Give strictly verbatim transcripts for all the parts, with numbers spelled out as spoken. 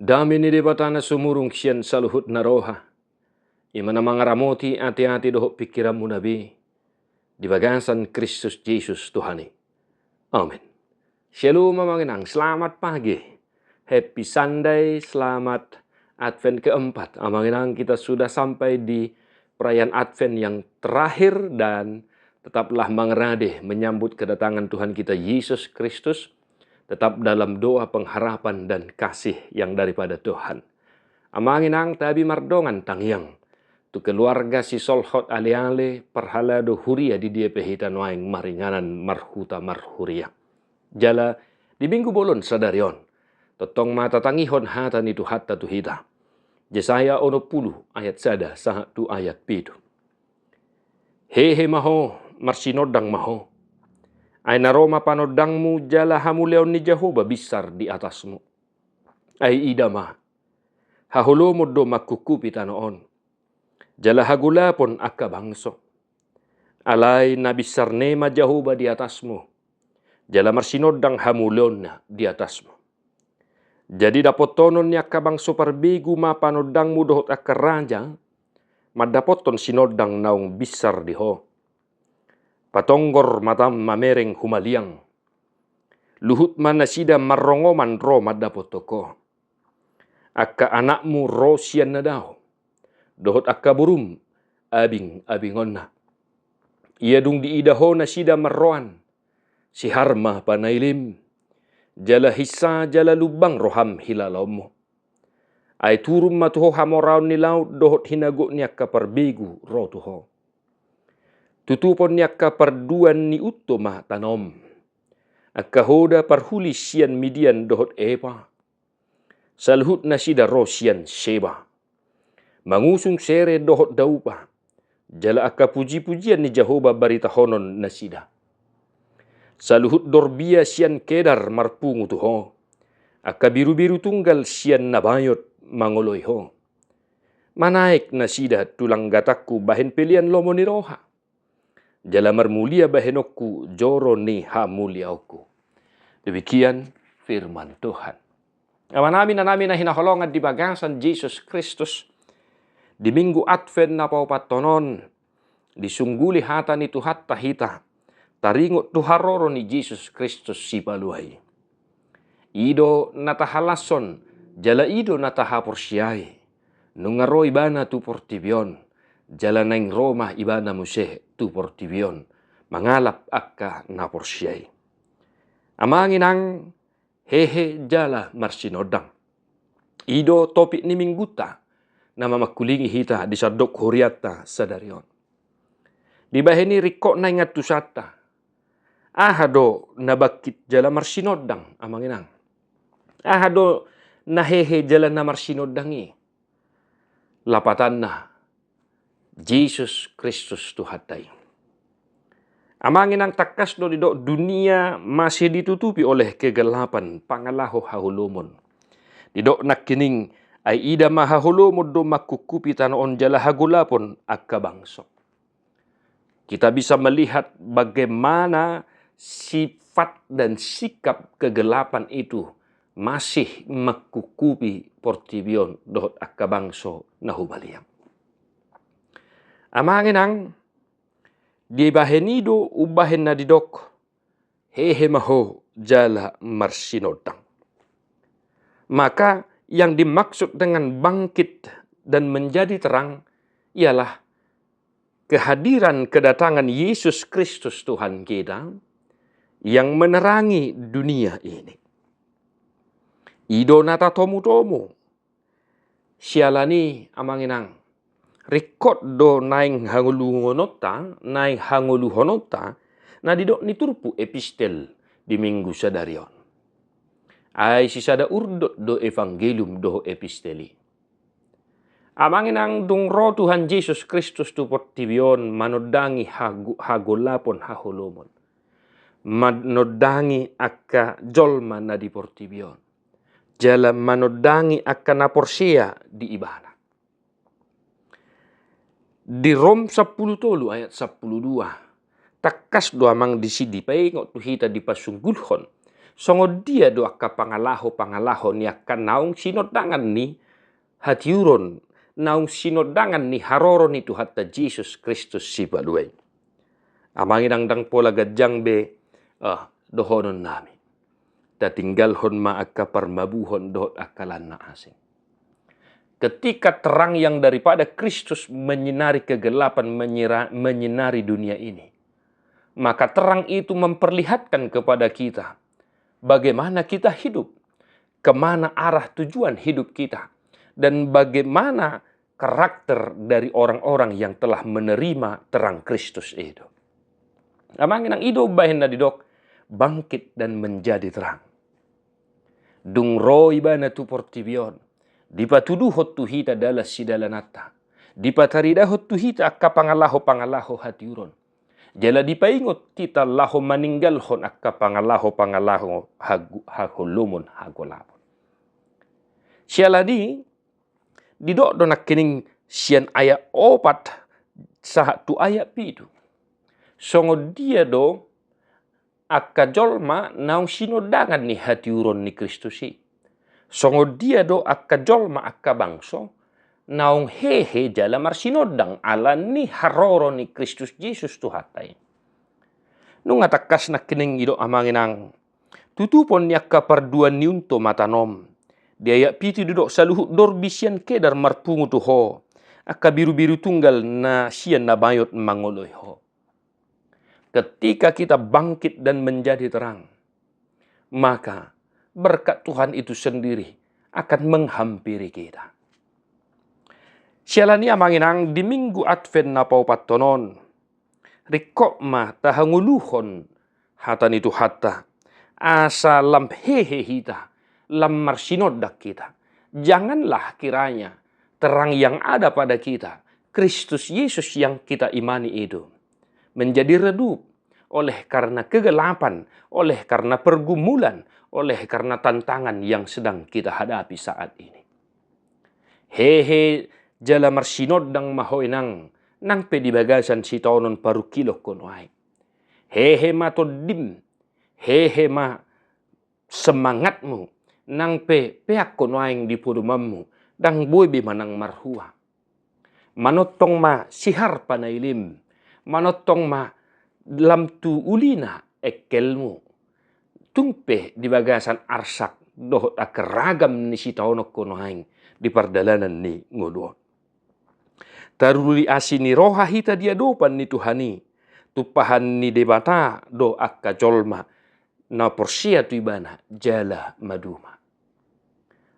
Dame ni Debata na sumurung sian saluhut na roha, i ma na mangaramoti ateate dohot pingkiranmuna be, di bagasan Kristus Jesus Tuhan i. Amen. Shalom, Amang Inang, selamat pagi. Happy Sunday, selamat Advent keempat. Amang Inang, kita sudah sampai di perayaan Advent yang terakhir, dan tetaplah mangerade menyambut kedatangan Tuhan kita Yesus Kristus, tetap dalam doa, pengharapan, dan kasih yang daripada Tuhan. Amang Inang, tabi mardongan tangiang tu keluarga sisolhot aleale, parhalado huria di dia pe hita nuaeng maringanan marhuta marhuria. Jala di minggu bolon sadari on, tongtong ma tatangihon hata ni Tuhanta tu hita. Jesaya onom pulu ayat sada sahat tu ayat pitu. Hehe ma ho, marsinondang ma ho. Ai na ro ma panondangmu jala hamuliaon ni Jahowa binsar di atasmu. Ai ida ma, haholomon do mangkuphupi tano on, jala hagolapon angka bangso. Alai na binsar ne ma Jahowa di atasmu, jala marsinondang hamuliaonna di atasmu. Jadi dapothonon ni angka bangso parbegu ma panondangmu dohot angka raja mandapothon sinondang naung binsar di ho. Patonggor matam mamereng humaliang. Luhut ma nasida marrongoman ro mandapothon ho. Angka anakmu ro sian na dao, dohot angka borum abingabingonna. Ia dung diida ho nasida marroan, sihar ma panailim, jala hinsa jala lumbang roham hilalaonmu. Ai turun ma tu ho hamoraon ni laut dohot hinagok ni angka parbegu ro tu ho. Tutupon ni angka parduan ni unto ma tanoom. Angka hoda parhuli sian Midian dohot Epa. Saluhut nasida ro sian Seba, mangusung sere dohot daupa, jala angka pujipujian ni Jahowa baritahonon nasida. Saluhut dorbia sian Kedar marpungu tu ho, angka birubiru tunggal sian Nabaot mangoloi ho. Manaek nasida tulang gatangku bahen pelean lomo ni roha, jala marmulia bahenonku joro ni hamuliaonku. Demikian firman Tuhan. Amanami, inanami na hinaholongan di bagasan Jesus Kristus, di minggu Advent na paopathon on, disungguli hata ni Tuhanta hita, taringot tu haroro ni Jesus Kristus Sipalua i. I do na tahalashon, jala i do na tahaporseai. Nunga ro Ibana tu portibi on, jala naeng ro ma Ibana muse tu portibi on, mangalap angka na porsea i. Amang inang, hehe jala marsinondang. I do topik ni minggunta, na mamangkulingi hita di sandok hurianta sadari on. Dibahen i ringkot na ingatusanta. Aha do na bangkit jala marsinondang, amang inang? Aha do na hehe jala na marsinondang i? Lapatanna, Jesus Kristus Tuhanta i. Amang inang, tangkas do didok dunia masih ditutupi oleh kegelapan, pangalaho haholomon. Didok nangkining, ai ida ma, haholomon do mangkuphupi tano on jala hagolapon angka bangso. Kita bisa melihat bagaimana sifat dan sikap kegelapan itu masih mangkuphupi portibi on dohot angka bangso na humaliang. Amang inang, dibahen i do umbahen na didok, hehe ma ho jala marsinondang. Maka yang dimaksud dengan bangkit dan menjadi terang ialah kehadiran, kedatangan Yesus Kristus Tuhan kita yang menerangi dunia ini. I do na tatomutomu. Siala ni, amang inang, ringkot do naeng hangoluhononta, naeng hangoluhononta na didok ni turpuk epistel di minggu sadari on. Ai sisada urdot do evangelium dohot epistel i. Amang inang, dung ro Tuhan Jesus Kristus tu portibi on manondangi hago-, hagolapon haholomon, manondangi angka jolma na di portibi on, jala manondangi angka na porsea di Ibana. Di Rom sampulu tolu ayat sampulu dua, tangkas do amang disi dipaingot tu hita, dipasunggulhon Songon dia do angka pangalaho-pangalaho ni angka naung sinondangan ni hatiuron, naung sinondangan ni haroro ni Tuhanta Jesus Kristus Sipalua i. Amang inang, ndang pola ganjang be, eh, dohonon nami. Tatinggalhon ma angka parmabuhon dohot angka lan na asing. Ketika terang yang daripada Kristus menyinari kegelapan, menyira-, menyinari dunia ini, maka terang itu memperlihatkan kepada kita bagaimana kita hidup, kemana arah tujuan hidup kita, dan bagaimana karakter dari orang-orang yang telah menerima terang Kristus itu. Amang inang, i do umbahen na didok bangkit dan menjadi terang. Dung ro ibana tu portibi on, dipatuduhon tu hita dalan sidalananta, dipataridahon tu hita angka pangalaho-pangalaho hatiuron, jala dipaingot hita laho maninggalhon angka pangalaho-pangalaho hagu-, haholomon, hagolapon. Siala ni i, didok do nangkining sian ayat opat sahat tu ayat pitu. Songon dia do angka jolma naung sinondangan ni hatiuron ni Kristus i. Songon dia do angka jolma, angka bangso, naung hehe jala marsinondang ala ni haroro ni Kristus Jesus Tuhanta i. Nunga tangkas nangkining i do, amang inang, tutupon ni angka parduan ni unto matanom. Di ayat pitu didok, saluhut dorbi sian Kedar marpungu tu ho, angka birubiru tunggal na sian Nabaot mangoloi ho. Ketika kita bangkit dan menjadi terang, maka berkat Tuhan itu sendiri akan menghampiri kita. Siala ni i, amang inang, di Minggu Advent na paopathon on, ringkot ma tahangoluhon hata ni Tuhanta, asa lam hehe hita, lam marsinondang hita. Janganlah kiranya terang yang ada pada kita, Kristus Yesus yang kita imani itu, menjadi redup oleh karena kegelapan, oleh karena pergumulan, oleh karena tantangan yang sedang kita hadapi saat ini. Hehe jala marsinondang ma ho, inang, nang pe di bagasan sitaonon parungkilon ho nuaeng. Hehe ma tondim, hehe ma semangatmu, nang pe peak ho nuaeng di podomanmu, ndang boi be manang marhua. Manongtong ma siharpa na ilim, manongtong ma lam tu ulina engkelmu. Tung pe di bagasan arsak dohot angka ragam ni sitaonon ho nuaeng di pardalanan ni ngolu on. Taruli asi ni roha hita di adopan ni Tuhan i, tumpahan ni Debata do angka jolma na porsea tu Ibana jala maduma.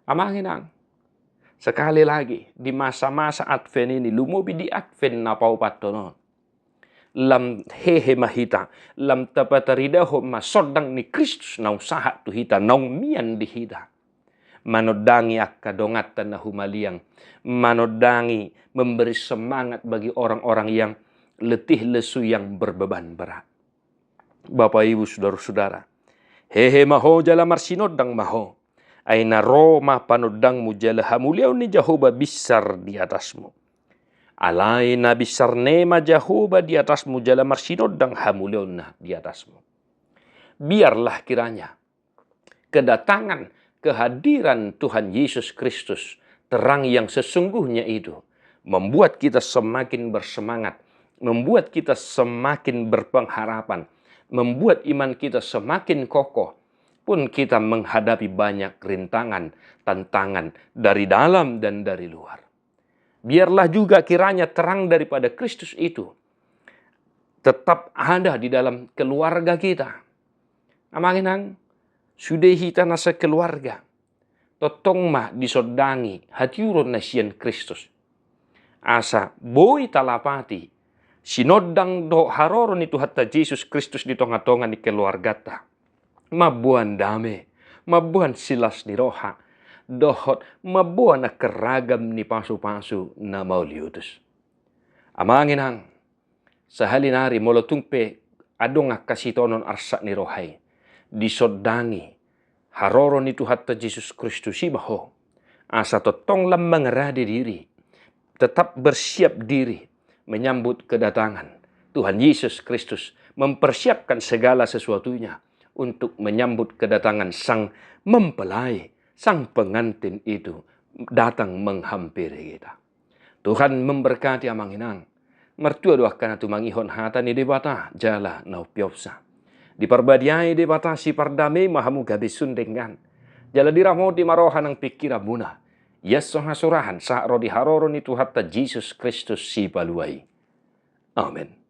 Amang inang, sekali lagi, di masa-masa Advent ini, lumobi di Advent na paopathon on, lam hehe ma hita, lam tapataridahon ma sondang ni Kristus naung sahat tu hita, naung mian di hita, manondangi angka donganta na humaliang, manondangi, memberi semangat bagi orang-orang yang letih lesu, yang berbeban berat. Bapak, Ibu, saudara-saudara, hehe ma ho jala marsinondang ma ho, ai na ro ma panondangmu jala hamuliaon ni Jahowa binsar di atasmu. Alai na binsar ne ma Jahowa di atasmu jala marsinondang hamuliaonna di atasmu. Biarlah kiranya kedatangan, kehadiran Tuhan Yesus Kristus, terang yang sesungguhnya itu, membuat kita semakin bersemangat, membuat kita semakin berpengharapan, membuat iman kita semakin kokoh, pun kita menghadapi banyak rintangan, tantangan dari dalam dan dari luar. Biarlah juga kiranya terang daripada Kristus itu tetap ada di dalam keluarga kita. Amang inang, sude hita na sekeluarga, tongtong ma disondangi hatiuron na sian Kristus, asa boi talapati sinondang dohot haroro ni Tuhanta Jesus Kristus di tonga-tonga ni keluarganta, mamboan dame, mamboan silas ni roha, dohot mamboan angka ragam ni pasu-pasu na mauliutus. Amang inang, sahali nari molo tung pe adong angka sitaonon arsak ni roha i, disondangi haroro ni Tuhanta Jesus Kristus i ma ho, asa tongtong lam mangarade diri, tetap bersiap diri menyambut kedatangan Tuhan Yesus Kristus, mempersiapkan segala sesuatunya untuk menyambut kedatangan sang mempelai, sang pengantin itu datang menghampiri kita. Tuhan memberkati amang inang. Martua do angka na tumangihon hata ni Debata jala na umpeopsa. Diparbadiai Debata sipardame ma hamu gabe sun denggan. Jala diramoti ma roha nang pingkiranmuna. Ias so hasurahan sahat ro di haroro ni Tuhanta Jesus Kristus Sipalua i. Amen.